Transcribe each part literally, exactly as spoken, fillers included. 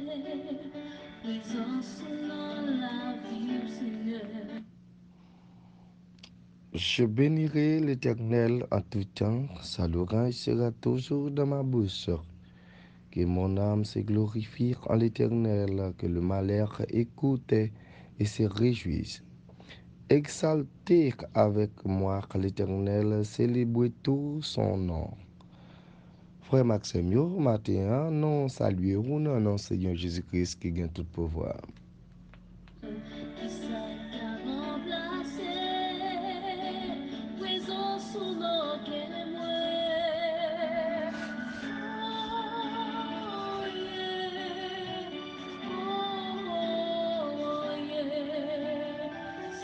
Prezans ou nan lavi m, Senyè. Je bénirai l'Éternel en tout temps, sa louange sera toujours dans ma bouche. Que mon âme se glorifie en l'Éternel, que le malheur écoute et se réjouisse. Exaltez avec moi l'Éternel, célébrez tout son nom. Frè m ak sè m yo, maten an, nou salye w nan non Senyè Jezi Kris ki gen tout pouvwa. Kisa k ka ranplase prezans ou nan kè mwen? Oh, yeah. Oh, oh, oh, yeah.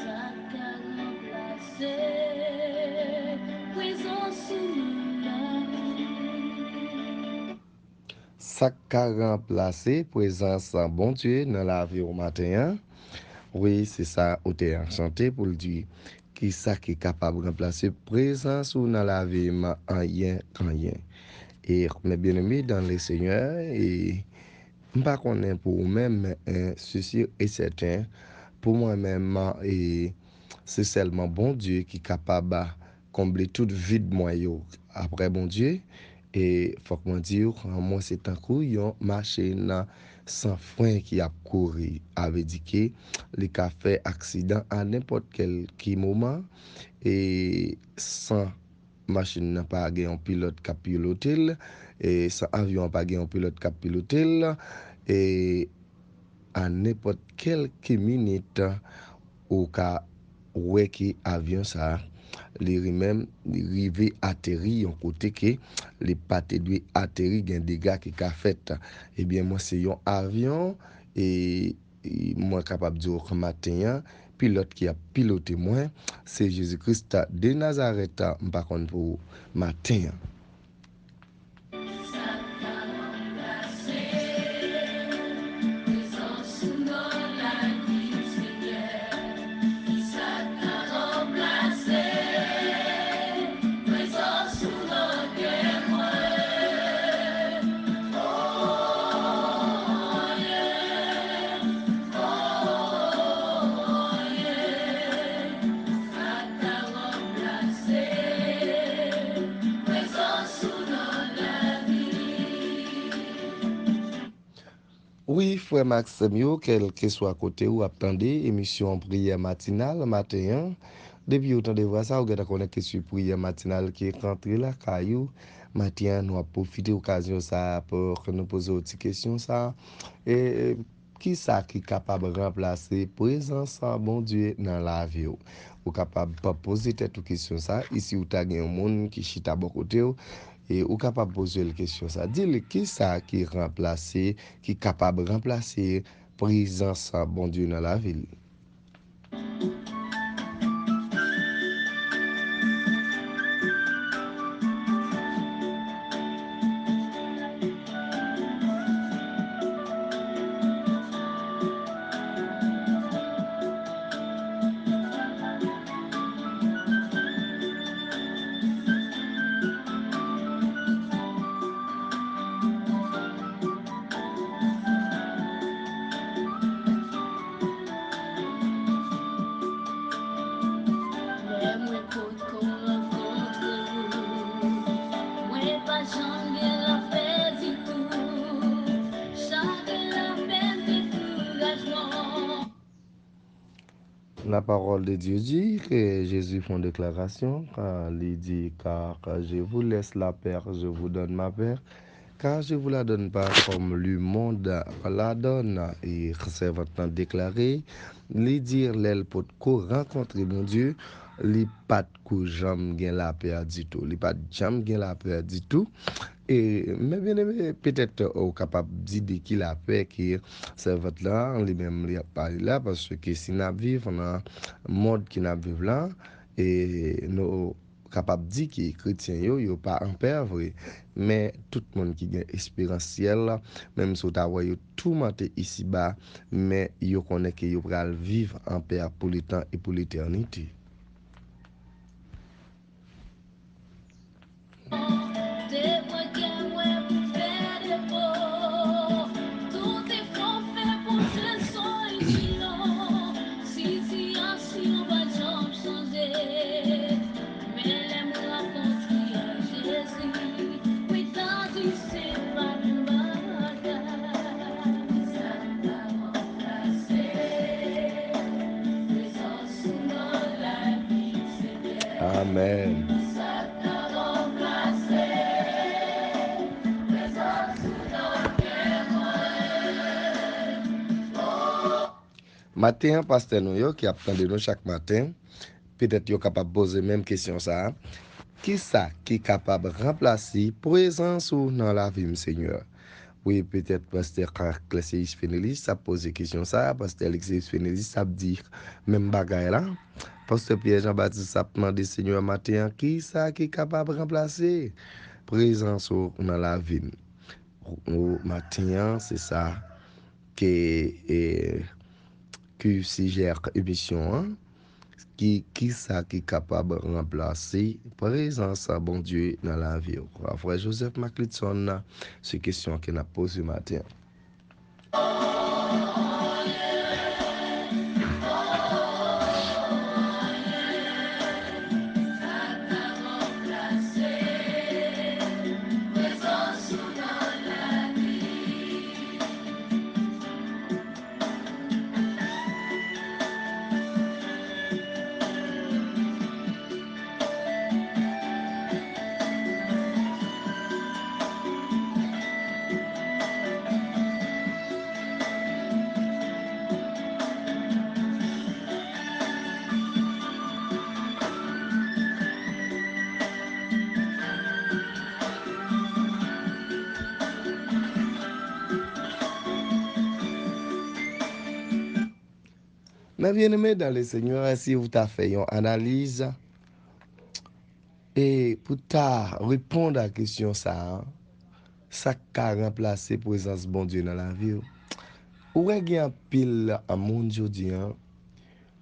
Sa k ka ranplase prezans ou nan lavi m? Sa k ka ranplase prezans Bondye nan lavi w maten an? Wi, se sa otè a chante pou l di, kisa ki kapab ranplase prezans ou nan lavi m? Anyen, anyen. E, mes bien-aimés dans le Seigneur, e, m pa konnen pou ou menm, men, e, se si e sèten, pou mwen menm, e, se sèlman Bondye ki kapab konble tout vid mwen yo. Apre Bondye, e fòk mwen di w, mwen se tankou yon machin san fren ki ap kouri. A vle di ke li ka fè aksidan a nenpòt kèl ki moman, e san machin nan pa gen yon pilòt k ap pilote l, e san avyon an pa gen yon pilòt k ap pilote l, e a nenpòt kèlke minit, ou ka wè ke avyon sa a, li li menm, li rive ateri yon kote ke li pa te dwe ateri, gen dega ki ka fèt. Ebyen, mwen se yon avyon, e, e mwen kapab di w maten an, pilòt ki ap pilote mwen, se Jezi Kris de Nazarèt, m pa konn pou maten an. Wi, frè m ak sè m yo, kèlkeswa kote ou ap tande emisyon Priyè Matinal maten an, depi ou tande vwa sa, ou gentan konnen ke se Priyè Matinal ki rantre lakay ou. Maten an, nou ap pwofite okazyon sa a pou ke nou poze w ti kesyon sa a. E, kisa ki kapab ranplase prezans Bondye nan lavi w? Ou kapab poze tèt ou kesyon sa a, e si w ta gen yon moun ki chita bò kote w, e ou kapab poze l kesyon sa a. Di l kisa ki ranplase, ki kapab ranplase prezans Bondye nan lavi l. Lè mwen potko rankontre ou, mwen pa janm gen lapè ditou. Chagrè, lapèn, dekourajman. La parole de Dieu dit que Jésus fait une déclaration quand il dit, car je vous laisse la paix, je vous donne ma paix, car je vous la donne pas comme le monde la donne. E sèvant lan deklare, li di lè l potko rankontre Bondye, li pa t ko janm gen lapè ditou. Li pa t janm gen lapè ditou. E, mes bien-aimés, petèt ou kapab di de ki lapè ke sèvant lan, li menm li ap pale la, paske si n ap viv nan mond ke n ap viv la, e nou kapab di ke kretyen yo, yo pa an pè vre. Men tout moun ki gen esperans syèl la, menm si w ta wè yo toumante isiba, men yo konnen ke yo pral viv an pè pou letan e pou letènite. Amèn. Maten an, pastè nou yo ki ap tande nou chak maten, petèt yo kapab poze menm kesyon sa a. Kisa ki kapab ranplase prezans ou nan lavi m, Senyè? Wi, petèt pastè Clécius Fénélis ap poze kesyon sa a, pastè Clécius Fénélis ap di menm bagay la. Pastè Pierre Jean Baptiste ap mande Senyè maten an, kisa ki kapab ranplase prezans ou nan lavi m? Ou, maten an, se sa ke, e, ki sijè emisyon an, ki, kisa ki kapab ranplase prezans Bondye nan lavi w? Frè Joseph Maclitson, se kesyon ke n ap poze maten an. Mè byeneme dan le Senyè, si w ta fè yon analiz, e pou ta reponn a kesyon sa a, sa k ka ranplase prezans Bondye nan lavi w? Ou wè gen anpil moun jodi a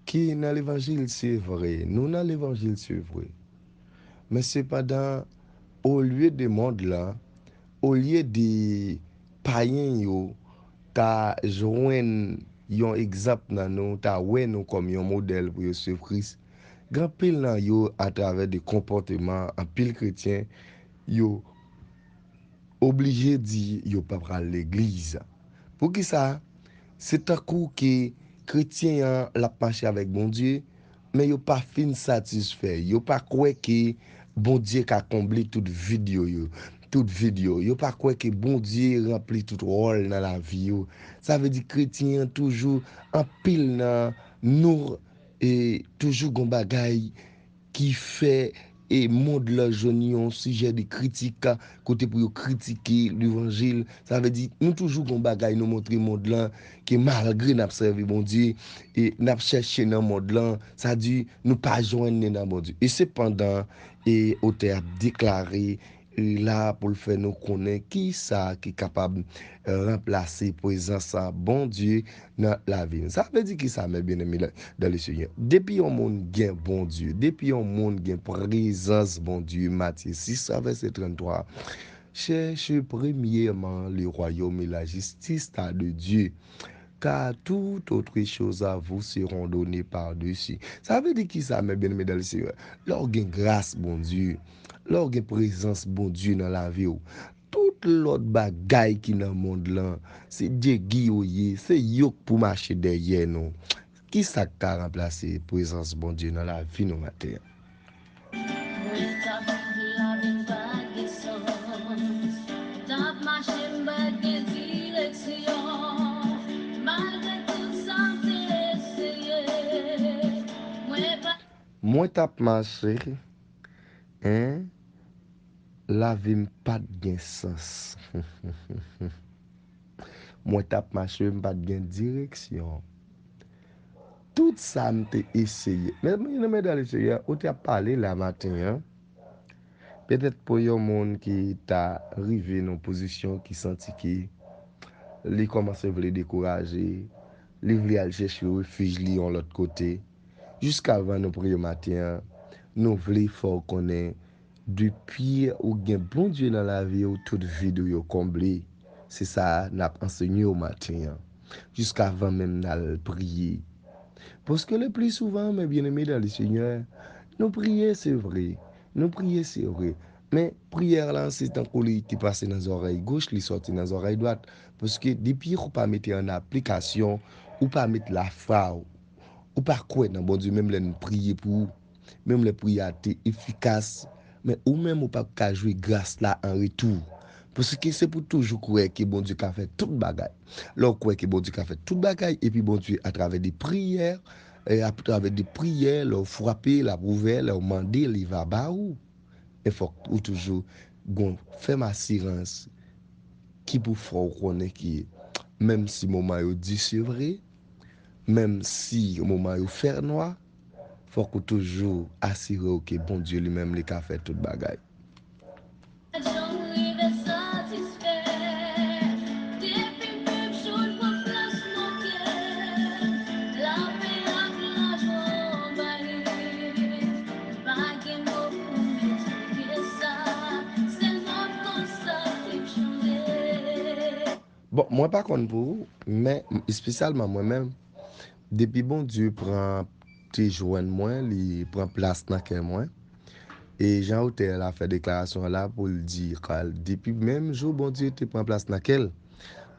ki nan levanjil, se vre, nou nan levanjil, se vre. Men sepandan, olye de mond lan, olye de payen yo ta jwenn yon egzanp nan nou, ta wè nou kòm yon modèl pou yo swiv Kris, gen anpil nan yo, atravè de konpòteman anpil kretyen, yo oblije di yo pa pral legliz. Poukisa? Se tankou ke kretyen an, l ap mache avèk Bondye, men yo pa fin satisfè. Yo pa kwè ke Bondye ka konble tout vid yo, yo, tout vid yo. Yo pa kwè ke Bondye ranpli tout wòl nan lavi yo. Sa vle di kretyen an toujou, anpil nan nou, e toujou gon bagay ki fè, e mond lan jwenn yon sijè de kritik, kote pou yo kritike levanjil. Sa vle di, nou toujou gon bagay nou montre mond lan, ke malgre n ap sèvi Bondye, e n ap chèche nan mond lan, sa di nou pa jwenn li nan Bondye. E sepandan, e otè ap deklare, e la pou l fè nou konnen kisa ki kapab ranplase prezans Bondye nan lavi n. Sa vle di kisa, mè byeneme dan le Senyè? Depi yon moun gen Bondye, depi yon moun gen prezans Bondye, Matye sis, vèsè tranntwa, cherchez premièrement le royaume et la justice de Dieu, car toutes autres choses vous seront données par-dessus. Sa vle di kisa, mè byeneme dan le Senyè? Lè w gen gras Bondye, lè w gen prezans Bondye nan lavi w, tout lòt bagay ki nan mond lan, se djegi yo ye, se yo k pou mache dèyè nou. Kisa k ka ranplase prezans Bondye nan lavi nou maten an? Mwen t ap viv lavi m pa gen sans. T ap mache m pa gen direksyon. Malgre tout sa m te eseye, mwen pa Mwen t ap mache, en, lavi m pa t gen sans. Mwen t ap mache, m pa t gen direksyon. Tout sa m te eseye. Men, men, men, dan le Senyè, ou te ap pale la maten an. Petèt pou yon moun ki ta rive nan pozisyon ki santi ke li kòmanse vle dekouraje, li vle al chèche refij li yon lòt kote. Jiskavan nou priye maten an, nou vle fè w konnen, depi ou gen Bondye nan lavi w, tout vid ou yo konble. Se sa n ap ansenye w maten an. Jiskavan menm n al priye. Paske le pli souvan, mes bien-aimés dans le Seigneur, nou priye, se vre. Nou priye, se vre. Men priyè lan, se tankou li te pase nan zòrèy goch, li sòti nan zòrèy dwat. Paske depi ou pa mete an aplikasyon, ou pa met lafwa w, ou pa kwè nan Bondye, menm lè n priye pou ou, Menm lè priyè a te efikas, men ou menm ou p ap ka jwi gras la an retou. Paske se pou toujou kwè ke Bondye ka fè tout bagay. Lè w kwè ke Bondye ka fè tout bagay, epi Bondye atravè de priyè, e atravè de priyè, lè w frape, l ap ouvè, lè w mande, li va ba ou. Men fòk ou toujou gon fèm asirans ki pou fè w konnen ke menm si moman yo di se vre, menm si moman yo fè nwa, fòk ou toujou asire w ke Bondye li menm li ka fè tout bagay. Bon, mwen pa konn pou ou, men espesyalman mwen menm, depi Bondye pran, te jwenn mwen, li pran plas nan kè mwen. E jan otè a fè deklarasyon an la pou l di, depi menm jou Bondye te pran plas nan kè l,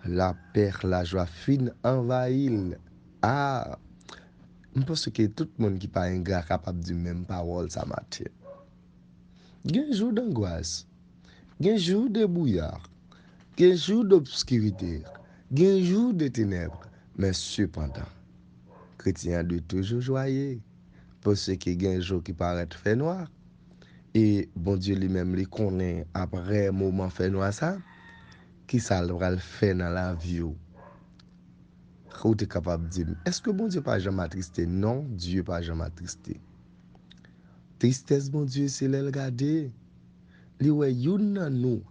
lapè, lajwa fin anvayi l. A, m panse ke tout moun ki pa engra kapab di menm pawòl sa maten. Gen jou dangwas, gen jou de bouya, gen jou d'obskirite, gen jou de tenèb, men sepandan, kretyen an dwe toujou jwaye, paske gen jou ki parèt fè nwa, e Bondye li menm li konnen apre moman fè nwa sa, kisa l pral fè nan lavi w. Ou te kapab di m, èske Bondye pa janm atriste? Non, Dye pa janm atriste. Tristès Bondye se lè l gade, li wè youn nan nou,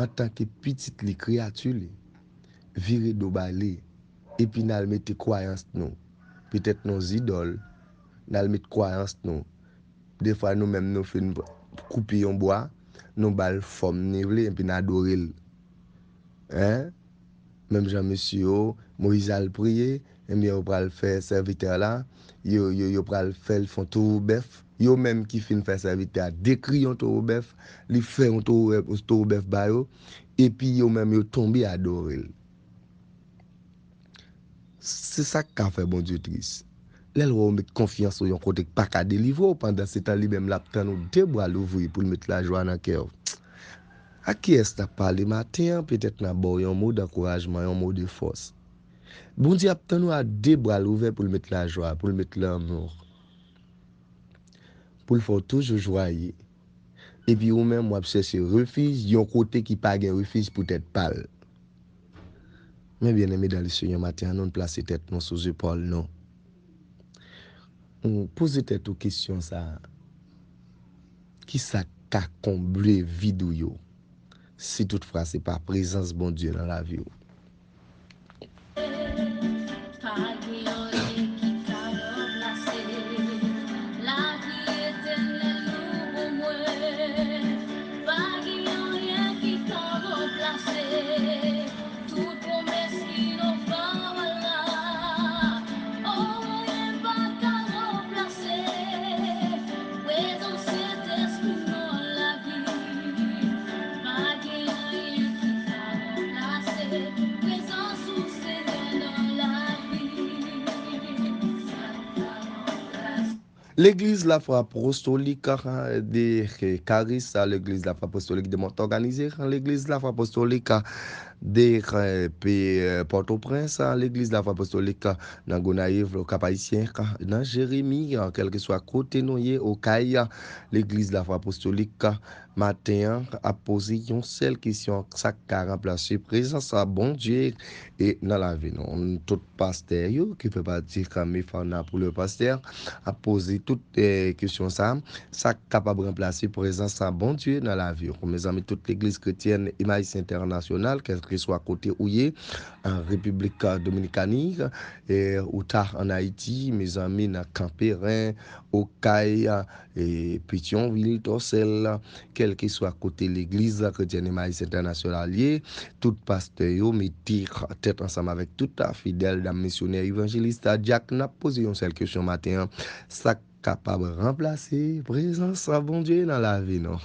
antanke pitit li, kreyati li, vire do ba li, epi n al mete kwayans nou, petèt nan zidòl, n al met kwayans nou. Defwa nou menm nou fin koupe yon bwa, nou ba l fòm ni vle, epi n adore l. Hein? Menm jan mesye yo, Moyiz al priye, ebyen yo pral fè sèvitè la, yo, yo, yo pral fè l fè yon towo bèf. Yo menm ki fin fè sèvitè a dekri yon towo bèf, li fè yon towo, towo bèf ba yo, epi yo menm yo tonbe adore l. Se sa k ka fè Bondye tris. Lè l wè w met konfyans ou yon kote k pa ka delivre w, pandansetan li menm l ap tann ou de bra louvri pou l met lajwa nan kè w. A kiyès n ap pale maten an? Petèt n ap ba w yon mo dankourajman, yon mo de fòs. Bondye ap tann ou a de bra l ouvè pou l met lajwa, pou l met lanmou, pou l fè w toujou jwaye. Epi ou menm, w ap chèche refij yon kote ki pa gen refij poutèt pa l. Men byeneme dan le Senyè, maten an, nou plase tèt nou sou zepòl nou. Ou poze tèt ou kesyon sa a, kisa k ka konble vid ou yo, si toutfwa se pa prezans Bondye nan lavi w? Pa gen anyen ki ka ranplase lavi etènèl nou pou mwen. Pa gen anyen ki ka ranplase tout pwomès ki nan pawòl la. Oh, anyen pa ka ranplase prezans Sentespri nan lavi. Pa gen anyen ki ka ranplase prezans ou, Senyè, nan lavi. Sa ka ranplase. Legliz Lafwa Apostolik de Karis, Legliz Lafwa Apostolik de Mont Organize, Legliz Lafwa Apostolik de Pòtoprens, Legliz Lafwa Apostolik nan Gonayiv, Kap Ayisyen, nan Jeremi, kèlkeswa kote nou ye, Okay, Legliz Lafwa Apostolik maten an ap poze yon sèl kesyon, sa k ka ranplase prezans Bondye e nan lavi nou? Tout pastè yo ki fè pati kan Mifana pou le pastè ap poze tout, eh, kesyon sa, sa k kapab ranplase prezans Bondye nan lavi w? Mezanmi, tout legliz kretyèn Emmaüs Entènasyonal, kèlkeswa kote ou ye, an Repiblik Dominikani, eh, ou ta an Ayiti, mezanmi, nan Kanperen, Okay, e, Petyonvil, Tòsèl, kèlkeswa kote legliz kretyèn Emmaüs Entènasyonal ye, tout pastè yo mete tèt ansanm avèk tout fidèl, dam misyonè, evanjelis, dyak, n ap poze yon sèl kesyon maten an, sa k kapab ranplase prezans Bondye nan lavi nou?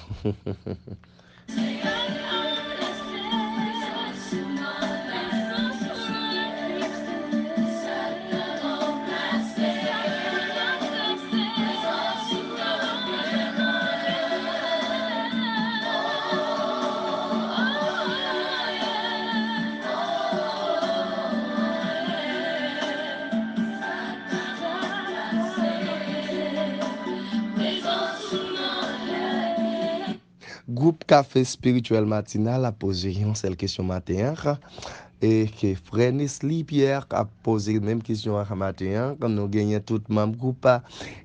Gwoup Kafe Espirityèl Matinal ap poze yon sèl kesyon maten an, e ke frè Nesly Pierre ap poze menm kesyon an maten an. Nou genyen tout manm gwoup,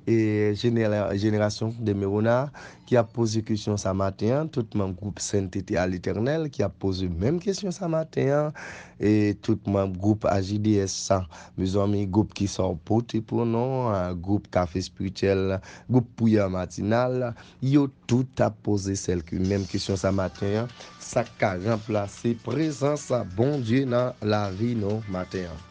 e, jenera-, jenerasyon de Mewona ki ap poze kesyon sa maten an, tout manm gwoup Sentete a Letènèl ki ap poze menm kesyon sa maten an, e tout manm gwoup A J D S sa, mezanmi, gwoup ki sa w pote pou non, a, gwoup Kafe Espirityèl, gwoup Priyè Matinal, yo tout ap poze sèl ke-, menm kesyon sa maten an, sa k ka ranplase prezans Bondye nan lavi nou maten an?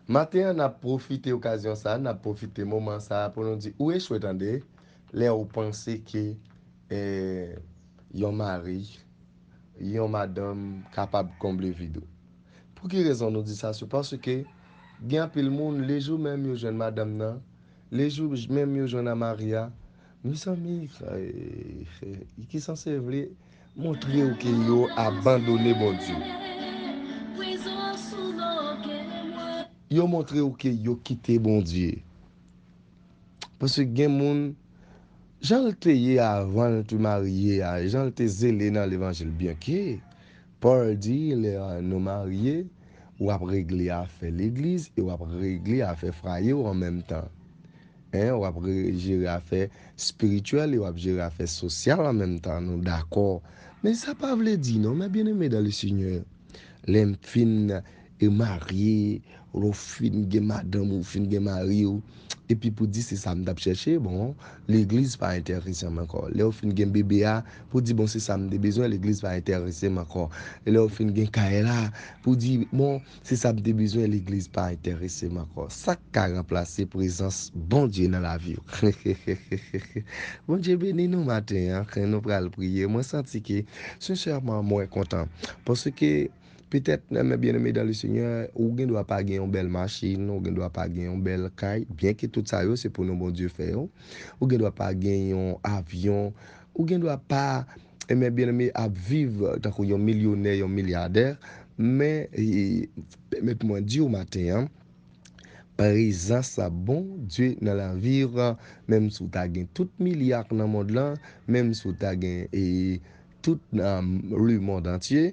Maten an, n ap pwofite okazyon sa a, n ap pwofite moman sa a pou nou di, ou echwe tande, lè ou panse ke, eh, yon mari, yon madanm kapab konble vid ou. Pou ki rezon nou di sa? Se paske gen anpil moun, lejou menm yo jwenn madanm nan, lejou menm yo jwenn a mari a, mezanmi, eh, ki sanse vle montre w ke yo abandone Bondye. Yo montre w ke yo kite Bondye. Paske gen moun, jan l te ye avan l te marye a, jan l te zele nan levanjil, byenke Pòl di, lè nou marye, w ap regle afè legliz e w ap regle afè fwaye w an menm tan. Hein, w ap re-, jere afè espirityèl e w ap jere afè sosyal an menm tan, nou dakò. Men sa pa vle di non, mes bien-aimés dans le Seigneur, lè m fin, e, marye, lè w fin gen madanm ou, fin gen mari w, epi pou di se sa m t ap chèche, bon, legliz pa enterese m ankò. Lè w fin gen bebe a, pou di, bon, se sa m te bezwen, legliz pa enterese m ankò. E lè w fin gen kay la, pou di, bon, se sa m te bezwen, legliz pa enterese m ankò. Sa k ka ranplase prezans Bondye nan lavi w? Bondye beni nou maten an, kan nou pral priye. Mwen santi ke, sensèman, mwen kontan. Paske, petèt, mes bien-aimés dans le Seigneur, ou gen dwa pa gen yon bèl machin, ou gen dwa pa gen yon bèl kay, byenke tout sa yo, se pou nou Bondye fè yo. Ou gen dwa pa gen yon avyon, ou gen dwa pa, mes bien-aimés, ap viv tankou yon milyonè, yon milyadè, men, e, pèmèt mwen di w maten an, prezans Bondye nan lavi w, menm si w ta gen tout milya k nan mond lan, menm si w ta gen, e, tout nan lemonn antye,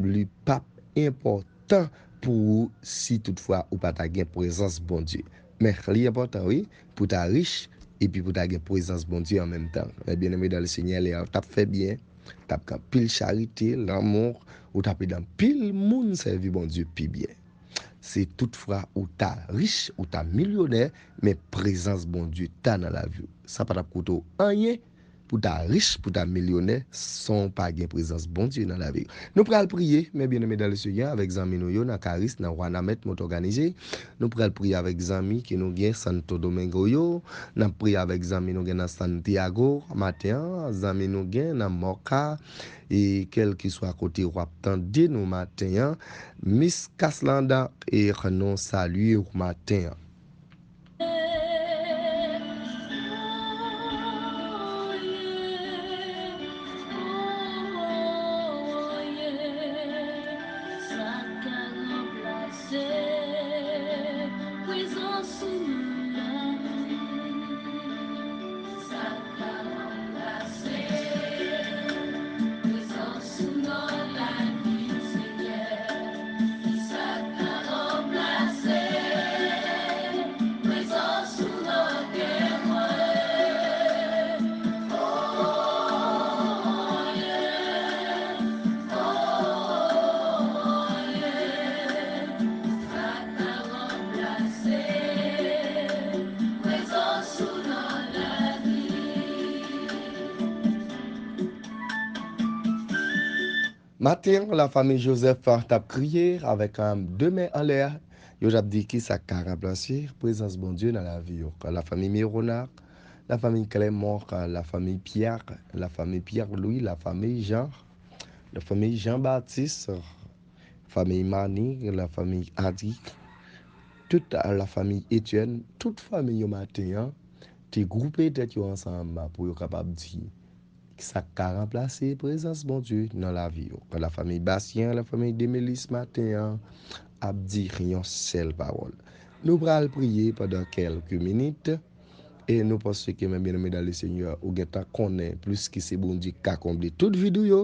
li p ap enpòtan pou ou si toutfwa ou pa ta gen prezans Bondye. Men li enpòtan, wi, pou w ta rich, epi pou w ta gen prezans Bondye an menm tan. Mes bien-aimés dans le Seigneur, lè a w t ap fè byen, t ap gen anpil charite, lanmou, ou t ap ede anpil moun sèvi Bondye pi byen. Se toutfwa ou ta rich, ou ta milyonè, men prezans Bondye ta nan lavi w. Sa pa t ap koute w anyen pou ta rich, pou ta milyonè, san w pa gen prezans Bondye nan lavi w. Nou pral priye, mes bien-aimés dans le Seigneur, avèk zanmi nou yo nan Karis, nan Wanament, Mòt Òganize. Nou pral priye avèk zanmi ke nou gen Santo Domingo yo. N ap priye avèk zanmi nou gen nan Santiago maten an, zanmi nou gen nan Moca, e kèlkeswa kote w ap tande nou maten an, Miss Caslanda, e nou salye w maten an. Maten an, lafanmi Joseph t ap kriye avèk, um, de men anlè, Yo t ap di ki sa k ka ranplase prezans Bondye nan lavi yo. Lafanmi Merona, lafanmi Clément, lafanmi Pierre, lafanmi Pierre Louis, lafanmi Jean, lafanmi Jean Baptiste, fanmi Mani, lafanmi Adik, tout lafanmi Etienne, tout fanmi yo maten an te gwoupe tèt yo ansanm pou yo kapab di sa k ka ranplase prezans Bondye nan lavi yo. Lafanmi Bastien, lafanmi Demelis maten an ap di yon sèl pawòl. Nou pral priye pandan kèlke minit e nou panse ke men byeneme dan le Senyè, ou gentan konnen plis ki se Bondye k ka konble tout vid ou yo.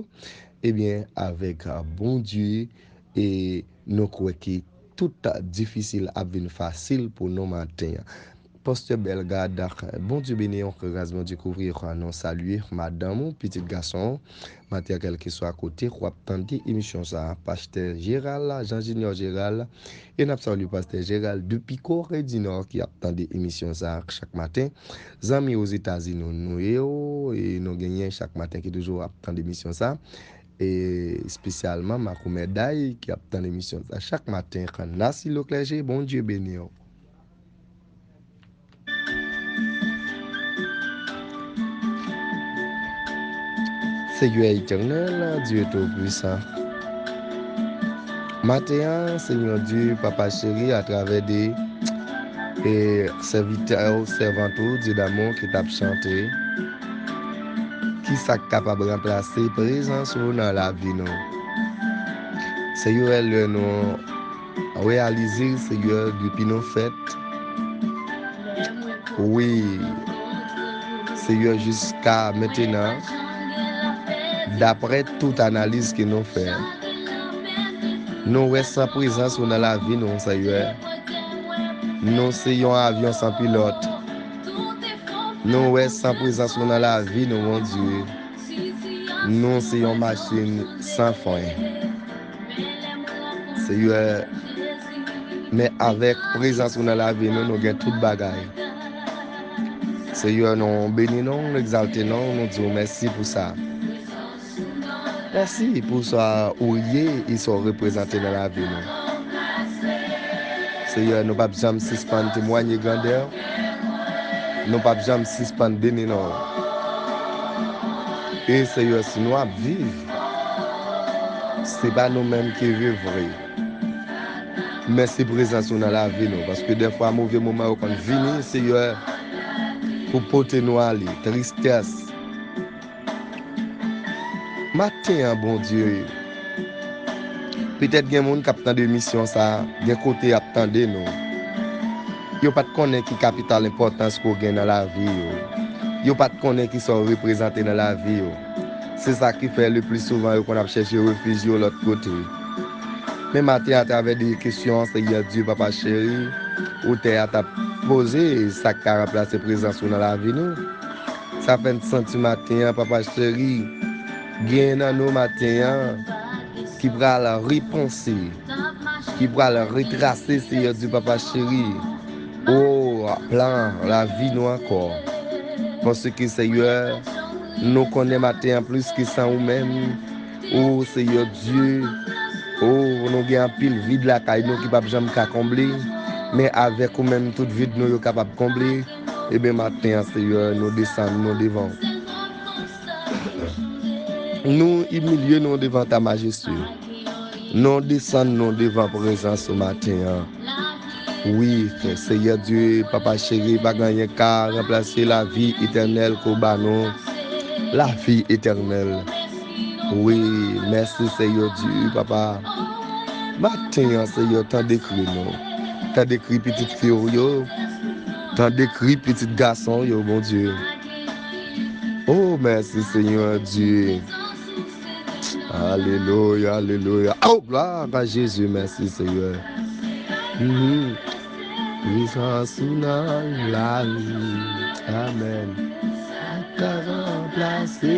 Ebyen, avèk Bondye, e nou kwè ke tout difisil ap vin fasil pou nou maten an. Pastè Bellegarde, Bondye beni w, ke gras Bondye kouvri w, nou salye madanm ou, pitit gason w, maten an, kèlkeswa kote w ap tande emisyon sa a, Pastè Gérald, Jean Junior Gérald, e n ap salye Pastè Gérald depi Kore di Nò ki ap tande emisyon sa a chak maten. Zanmi Ozetazini nou ye yo, e nou genyen chak maten ki toujou ap tande emisyon sa a, e espesyalman Makoumè Day ki ap tande emisyon sa a chak maten, Nasi Leklèje, Bondye beni w. Senyè Etènèl, Dye Toupwisan. Maten an, Senyè Dye, Papa cheri, atravè de e sèvitè ou, sèvant ou, Dye damou ki t ap chante, ki sa k kapab ranplase prezans ou nan lavi nou? Senyè, lè nou reyalize, Senyè, depi nou fèt, wi, Senyè, jiska mentenan, daprè tout analiz ke nou fè, nou wè san prezans ou nan lavi nou, Senyè. Nou se yon avyon san pilòt. Nou wè san prezans ou nan lavi nou, Bondye. Nou se yon machin san fren. Senyè, men avèk prezans ou nan lavi nou, nou gen tout bagay. Senyè, nou beni non w, nou egzalte non w, nou di w mèsi pou sa. Mèsi pou sa ou ye e sa w reprezante nan lavi nou. Senyè, nou p ap janm sispann temwanye grandè w. Nou p ap janm sispann beni non w. E Senyè, si nou ap viv, se pa nou menm ki viv vre. Men se prezans ou nan lavi nou, paske dèfwa move moman yo konn vini, Senyè, pou pote nou ale, tristès. Maten an, Bondye, petèt gen moun k ap tande emisyon sa a, gen kote y ap tande nou. Yo pa t konnen ki kapital enpòtans ke w gen nan lavi yo. Yo pa t konnen ki sa w reprezante nan lavi yo. Se sa ki fè le pli souvan yo konn ap chèche refij yo lòt kote. Men maten, atravè de kesyon an, Senyè Dye, Papa cheri, otè a t ap poze, sa k ka ranplase prezans ou nan lavi nou. Sa fè n santi maten an, Papa cheri, gen nan nou maten an ki pral repanse, ki pral retrase, Senyè Dye, Papa cheri, o plan lavi nou ankò. Paske, Senyè, nou konnen maten an plis ke san ou menm, o Senyè Dye, o nou gen anpil vid lakay nou ki p ap janm ka konble, men avèk ou menm, tout vid nou yo kapab konble. Ebyen, maten an, Senyè, nou desann nou devan w. Nou imilye nou devan ta majeste. Nou desann nou devan prezans ou maten an. Wi, Senyè Dye, Papa cheri, pa gen anyen ka ranplase lavi etènèl ke w ba nou. Lavi etènèl. Wi, mèsi, Senyè Dye, Papa. Maten an, Senyè, tande kri nou. Tande kri pitit fi w yo. Tande kri pitit gason w yo, Bondye. O, mèsi, Senyè Dye. Alelouya, alelouya. O, glwa a Jezi, mèsi, Senyè. Mhm. Prezans ou nan lavi. Amèn. Sa ka ranplase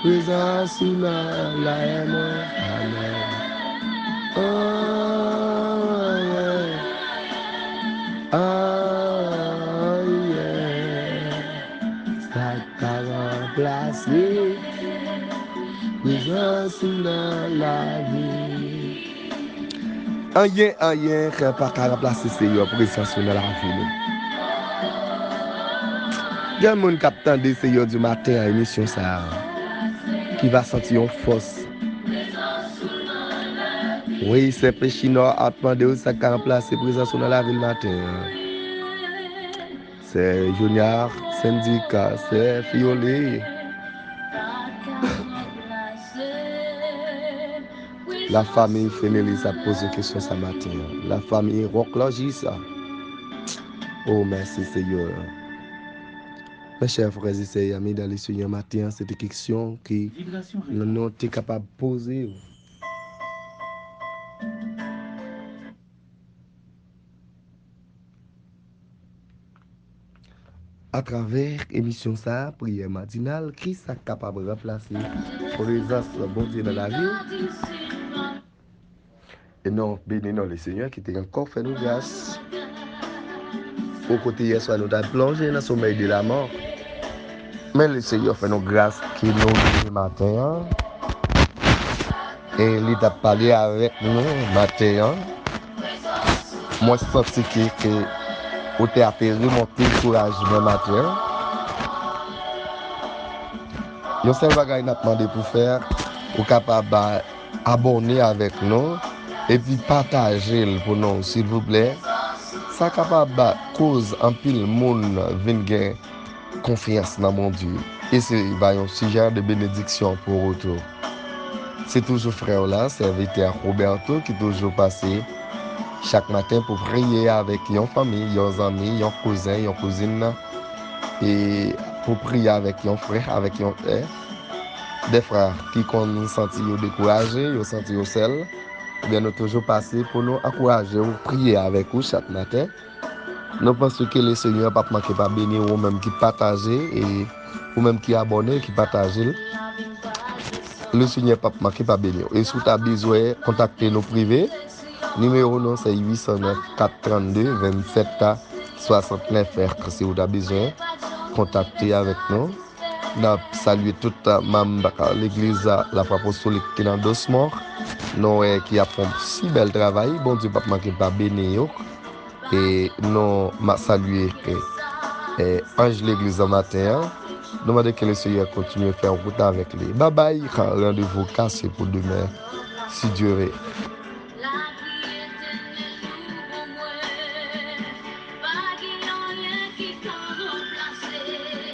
prezans ou nan lavi mwen. Amèn. Oh, yeah. Oh, yeah. Sa ka ranplase prezans ou nan lavi. Anyen, anyen k pa ka ranplase Seyè prezans ou nan lavi nou. Gen moun k ap tande Seyè di maten an emisyon sa a, ki va santi yon fòs. Wi, Sè Pechinò ap mande w sa k ka ranplase prezans ou nan lavi l maten an. Sè Junior, Sendika, Sè Fiyole. Lafanmi Fenelis ap poze kesyon sa maten an. Lafanmi Rock Logis. O, mèsi Seyè. Mes chers frères et sœurs, amis dans le Seigneur, maten an, se te kesyon ki nou te kapab poze yo. Atravè emisyon sa a, Priyè Matinal, kisa k kapab ranplase prezans Bondye nan lavi w? E nou beni non Lesenyè ki te ankò fè nou gras. O kote yèswa nou ta plonje nan somèy de lamò. Men Lesenyè fè nou gras ke nou rive maten an. E li t ap pale avèk nou maten an. Mwen santi ke, ke ou te ap remonte kouraj mwen maten an. Yon sèl bagay n ap mande pou fè, ou kapab abòne avèk nou, epi pataje l pou nou, silvouplè. Sa kapab koz anpil moun vin gen konfyans nan Bondye. E se va yon sijè de benediksyon pou ou tou. Se toujou frè w la, sèvitè Roberto, ki toujou pase chak maten pou priye avèk yon fanmi, yon zanmi, yon kouzen, yon kouzin, e pou priye avèk yon frè, avèk yon sè. De frè ki konn santi yo dekouraje, yo santi yo sèl, ebyen nou toujou pase pou nou ankouraje w, priye avèk ou chak maten. Nou panse ke Lesenyè p ap manke pa beni w, ou menm ki pataje, e ou menm ki abòne, ki pataje l. Lesenyè p ap manke pa beni w. E si w ta bezwen kontakte nou prive, nimewo nou se uit san nèf, kat trannde, vennsèt swasantnèf. Si w ta bezwen kontakte avèk nou. N ap salye tout, uh, manm, uh, legliz, uh, Lafwa Apostolik ki nan Dosmò. Nou wè ki ap fè yon si bèl travay. Bondye p ap manke pa beni yo. E nou ma salye, e, e, anj legliz an maten an. Nou mande ke Lesenyè kontinye fè wout avèk li. Babay, randevou kase pou demen, si Dye vle.